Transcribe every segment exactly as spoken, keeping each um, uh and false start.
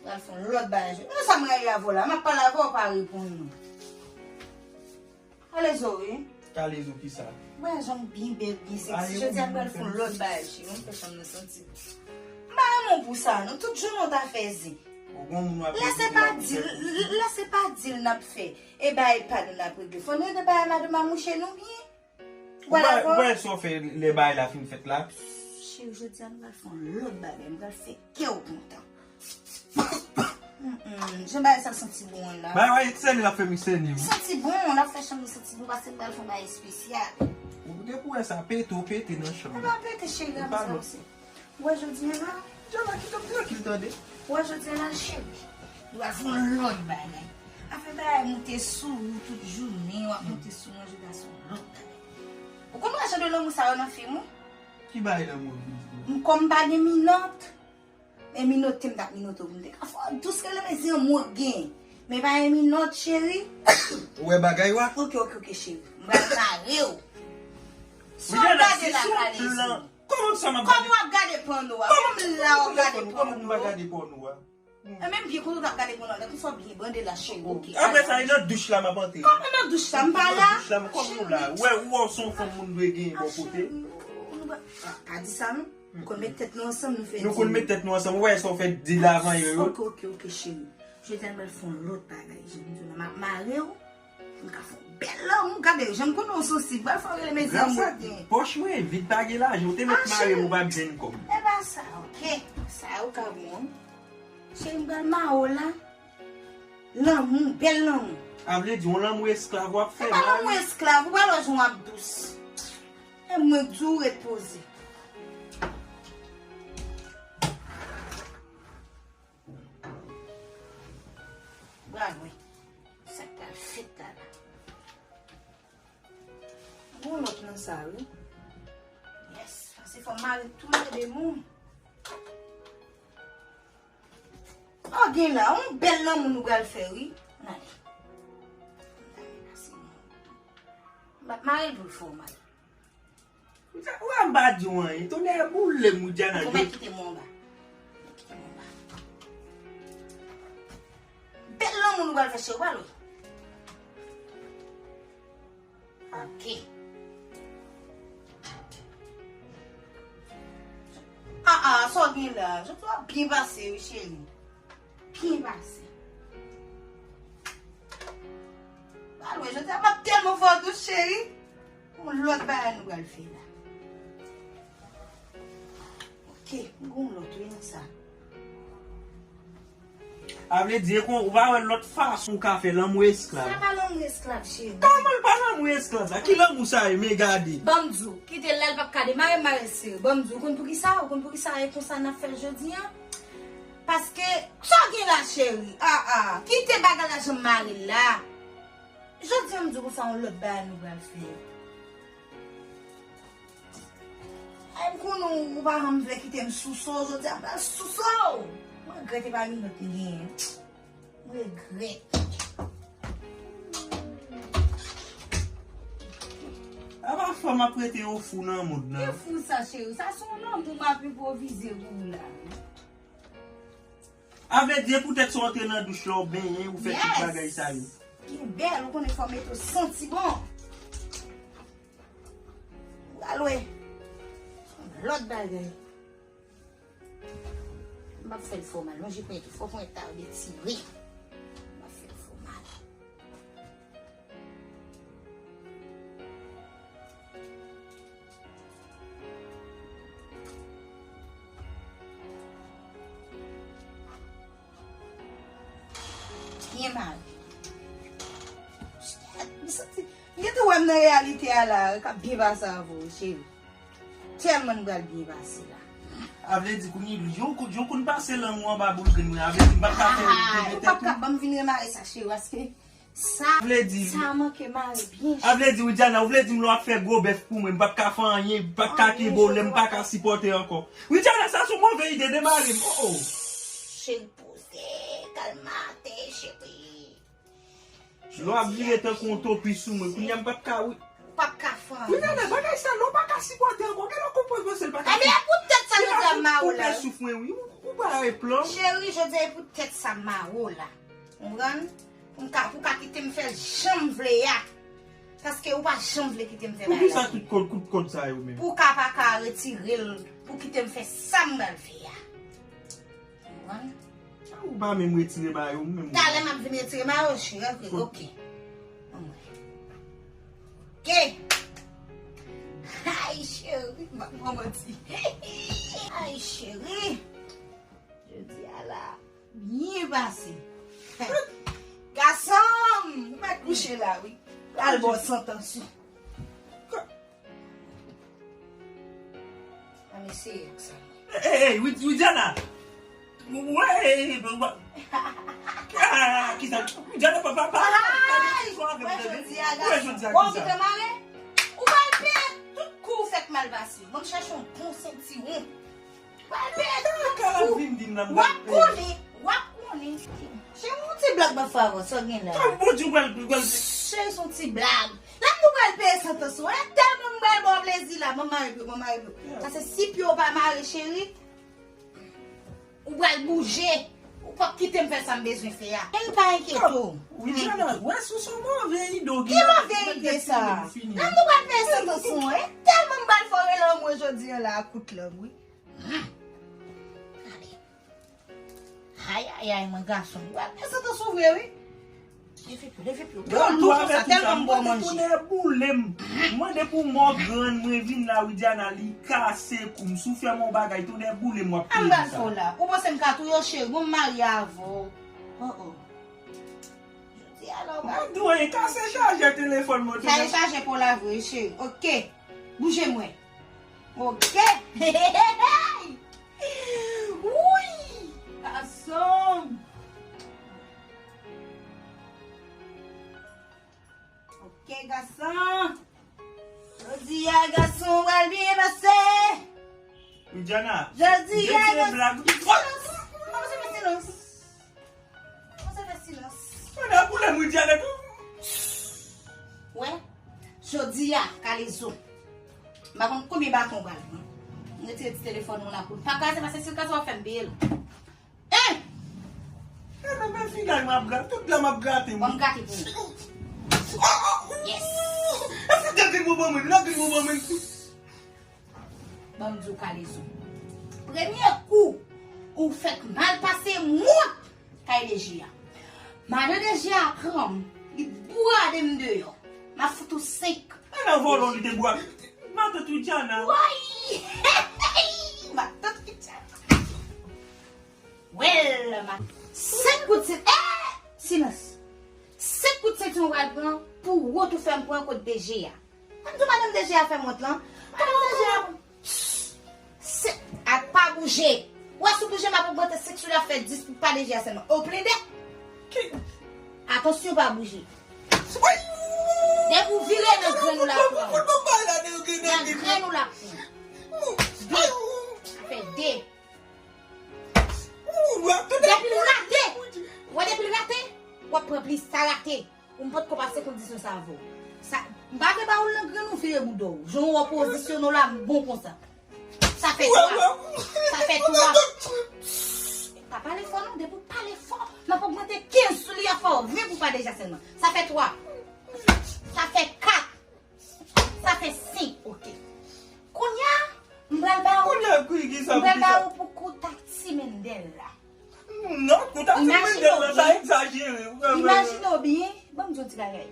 Pral fè yon lòt bagay. Nan sa m rayi avè w la, m ap pale avè w, ou pa reponn mwen. Kalezo, wi. Kalezo kisa? Mwen jan byen bèl, byen seksi. Jodi a m pral fè yon lòt bagay, cheri. Mwen fè chanm nan santi. M pa renmen w pou sa, non. Tout jounen w ta fè zen. Lè se pa dil, lè se pa dil n ap fè. E bagay pa nou n ap regle. Fò n regle bagay madanm a mouche nou byen. Ou pa, ou pa wè sa w fè lè bagay la fin fèt la? Cheri, jodi a m pral fè yon lòt bagay. M pral fè kè w kontan. Mm, mm, jan bagay sa santi bon an la. Bagay sène l ap fè m sène wi. Santi bon, l ap fè chanm nan santi bon paske m pral fè yon bagay espesyal. Ou depi w wè sa pete, w pete nan chanm nan. Ou pa pete cheri, a sa w se. Ou wè jodi a la? Jana, kite m trankil tande. Ou wè jodi a la cheri. Nou pral fè yon lòt bagay. Afè bagay moute sou ou tout jounen, w ap moute sou mwen, jodi a se yon lòt bagay. Ou konn mwen jan de lanmou sa yo nan fim ou? Ki bagay lanmou? Kòm m pa gen minòt, e minote m t ap minote w pou m te ka fè w dous ke le mezi an mwen gen. Men pa gen minòt cheri. Ou wè bagay wa? Ok, ok, ok cheri. M pral mare w. Sa w gade la Kalezo? Kòman sa m ap gade? Kòman w ap gade pòno a? Kòman m la w ap gade pòno? Kòman m pa gade pòno a? E menm byen kote w t ap gade pòno a, gade sa w byen bande la cheri. Ok. Apre sa, e nan douch la m ap antre. Kòman nan douch la? M pa la. Nan douch la, kòman w la? Ou wè, ou wè w se yon fanm moun dwe gen bò kote. Ah, cheri, nou pa, pa, pa di sa non. Nou konn met tèt nou ansanm, nou fè di. Nou konn met tèt nou ansanm. Ou wè sa w fè di la avan yè yo? Ok, ok, ok cheri. Jodi a nou pral fè yon lòt bagay. Jan m di w la, m ap mare w. M ka fè yon bèl lanmou, gade jan m konnen w sansib, pral fè w rele mezi an mwen. Pòch mwen vid, pa gen lajan, ou te mèt mare m, ou p ap jwenn kòb. E pa sa, ok. Sa ou ka bon. Cheri, m pral mare w la. Lanmou, bèl lanmou. A vle di, yon lanmou esklav w ap fè la wi. E pa lanmou esklav, ou pral wè jan w ap dous. E mwen k di w ret poze. Pral wè sa k pral fèt la la. Gon lòt nan sa wi. Yes, paske fò m mare tou le de moun. Oh, gen la, yon bèl lanmou nou pral fè wi. Ann ale. M ap mare l pou l fè w mal. Ou a m pa di w anyen. Tonnè boule m, Widiana. Ou mèt kite mwen anba. Kite mwen anba. Bèl lanmou nou pral fè cheri, ou pral wè. Ok. Ah, ah, sa w gen la? Jodi a w ap byen pase wi, cheri. Byen pase. Pral wè, jodi a m ap tèlman fè w dous, cheri. Yon lòt bagay nou pral fè la. Ok, m gon lòt wi nan sa. A vle di, e kon, ou pa wè lòt fason ou ka fè lanmou esklav. Sa pa lanmou esklav, cheri. Kòman l pa lanmou esklav la? Ki lanmou sa ye? Men gade. Ban m di w, kite l la, l p ap ka demare, mare sere. Ban m di w, ou konn poukisa? Ou konn poukisa e konsa n ap fè l jodi a? Paske, sa w gen la, cheri? Ah, ah, kite bagay la jan m mare l la. Jodi a m di w konsa yon lòt bagay nou pral fè. Ay, m konnen w pa janm vle kite m souse w, jodi a m pral souse w. Mwen regrèt e pa minòt m genyen. Mwen regrèt. Apa fò m ap rete yon fou nan mond nan? Ki fou sa, cheri? Sa se yon lanmou m ap enpwovize pou ou la. A vle di, poutèt sa w antre nan douch la, w benyen, ou fè tout bagay sa yo. Yes. Li bèl, ou konnen fò mete w santi bon. Ou pral wè. Lòt bagay. M p ap fè l fè w mal. Lonje ponyèt ou. Fò ponyèt ta yo detire. M p ap fè l fè w mal. Byen mare. M santi, m gentan wè m nan reyalite a la, k ap byen pase avè w, cheri. Tèlman n pral byen pase la. A vle di, kounye yon kout, yon kout pase lanmou anba boul grenn mwen. A vle di, m p ap ka fè kenbe tèt ou. Ou p ap ka ban m vin remare sa, cheri, paske sa, sa manke mare byen, cheri. A vle di, Widiana, ou vle di m lè w ap fè gwo bèf pou mwen, m p ap ka fè anyen, m p ap ka kenbe w, lè m pa ka sipòte ankò. Widiana, sa se yon move ide, demare m. Oh, oh. Cheri, poze, kalmate, cheri. Lè w ap vire tankou yon topi sou mwen, kounye a m p ap ka, wi. P ap ka fè anyen. Wi, tande, bagay sa, non, pa ka sipòte ankò. Gen lè w konprann panse l pa ka. Ebyen, e poutèt sa jodi a m mare w la. Ou pè souf mwen, wi. Ou pa e plan. Cheri, jodi a, e poutèt sa m mare w la. Konprann? Pou m ka, pou w ka kite m fè jan m vle a. Paske ou pa janm vle kite m fè bagay la. Poukisa tout kòd, kout kòd sa yo menm? Pou w ka pa ka retire l, pou w kite m fè sa m pral fè a. Konprann? Ou pa menm retire mayo, ou menm. Talè m ap vin retire mayo, cheri. Ok, ok. Anmwey. Ok. Ay, cheri, m ap pran manti. Ay, cheri. Jodi a la, byen pase. Gason m, ou mèt kouche la, wi. Pral ba w santans ou. A mesye ak sa. Ey, ey, ey, Wid-, Widiana. Wè, ey, ey, wè. Ah, kisa? Widiana, pa, pa, pa. Ay, wè jodi a, gason. Wè jodi a, kisa? Ou kite mare? Ou pral peye tout kou ou fèk mal pase. Ban m chèche yon bon sentiwon. Pral peye tout kou. W ap konnen, w ap konnen. Se yon ti blag m ap fè avè w, sa w gen la. Kòm Bondye w pral, pral. Se yon ti blag. Lè m di w pral peye santans ou, e tèlman m pral ba w plezi la, ban m mare pye w, ban m mare pye w. Paske si pye w pa mare, cheri, ou pral bouje. Ou p ap kite m fè sa m bezwen fè a. E pa enkyete w. Widiana, wè sou son move ide w gen. Ki move ide sa? Lè m di w pral peye santans ou, e tèlman m pral fè w rele anmwe jodi a la ak kout lang, wi. Ay, ay, ay, mwen gason. Ou pral peye santans ou vre, wi. Leve pye w, leve pye w. Pran lou konsa, tèlman m ba w manje. Tonnè boule m. Mwen depi w mò grann, mwen vin la, Widiana, li kase kou m. Si w fè m yon bagay, tonnè boule m, w ap peye sa. Ann ba l fè w la. Ou panse m ka touye w, cheri? Bon, m marye avè w. Oh, oh. Jodi a la, w pral. Mwen dwe kase chajè telefòn mwen. Chajè, chajè pou la vre, cheri. Ok. Bouje mwen. Ok. Wouy! Gason! Ok, gason. Jodi a, gason, w pral byen pase. Widiana, jodi a, gason. Silans. Kòman se fè silans? Kòman se fè silans? Mwen nan boule m, Widiana, tou. Wè, jodi a, Kalezo. M pa konn konbyen baton w pral pran. M retire ti telefòn ou la pou l pa kraze, paske si l kraze, w ap fè m peye l. Hein! E menm, menm figay m ap grate, tout dlo m ap grate, wi. Ban m grate pou ou. Yes! E fout dèt vin bon ban mwen, dlo vin bon ban mwen. Ban m di w, Kalezo. Premye kou ou fèk mal pase m wont kay D G a. Madan D G a pran m, li bourade m deyò. M ap fout ou senk. E nan vòlò li te bourade. Matant Widiana. Woy! Matant Widiana. Well, ma. Senk kout sent. Eh! Silans. Senk kout senti w pral pran pou wont ou fè m pran kot D G a. An di madanm D G a fè m wont lan. Madanm D G a. Se, a pa bouje. Ou wè si w bouje, m ap ogmante senk sou la fè dis pou pa D G a sèlman. Ou plede? Atansyon, pa bouje. Depi w vire nan grenn ou la pran. Nan grenn ou la pran. De. Sa fè de. Depi l rate. Ou wè depi l rate, w ap pran plis. Sa rate. Ou m potko pase kondisyon sa avè w. Sa, m pa vle ba ou l nan grenn ou vire bouda w. Jan w opozisyone w la, m bon konsa. Sa fè twa. Sa fè twa. Pa pale fò non, depi w pale fò, m ap ogmante kenz sou li a fò, ven pou pa D G a sèlman. Sa fè twa. Sa fè kat. Sa fè senk, ok. Kounye a, m pral ba ou, m pral ba ou pou kou Tati Mendel la. Non, kou Tati Mendel la, sa egzajere. Imajine w byen, ban m di w ti bagay.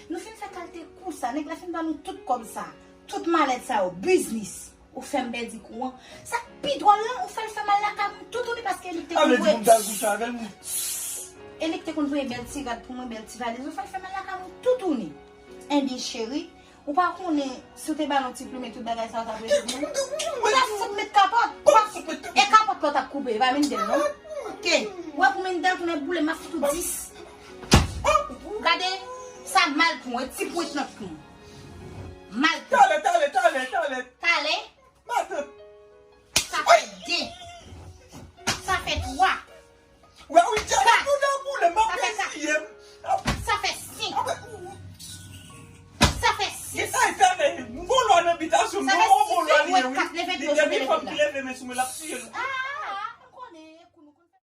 Nou fin fè kalite kou sa, nèg la fin ban nou tout kòb sa, tout malèt sa yo, biznis. Ou fè m pèdi kou an. Sa k pi dwòl lan, ou fè l fè mal lakay mwen toutouni paske e li k te konn voye. E li k te konn voye bèl ti rad pou mwen, bèl ti valiz. Ou fè l fè mal lakay mwen toutouni. Enben, cheri, ou pa konnen si w te ba l yon ti plimen, tout bagay sa yo t ap rezoud mwen. Ou t ap fout met kapòt. Ou p ap fout met kapòt. E kapòt la w t ap koupe, e pa Mendel non. Ok. Ou wè pou Mendel tounen boule, m ap fout ou dis. Gade, sa mal pou mwen, ti pwent nan kou. Mal pou mwen. Talè, talè, talè, talè. Talè. Matant. Sa fè de. Sa fè twa. Wè, wi, kat. Sa fè kat. Sa fè senk. Sa fè sis. Sa fè sis jou, mwen kat leve pye sou telefòn nan. Leve men sou mwen, l ap tiye nou.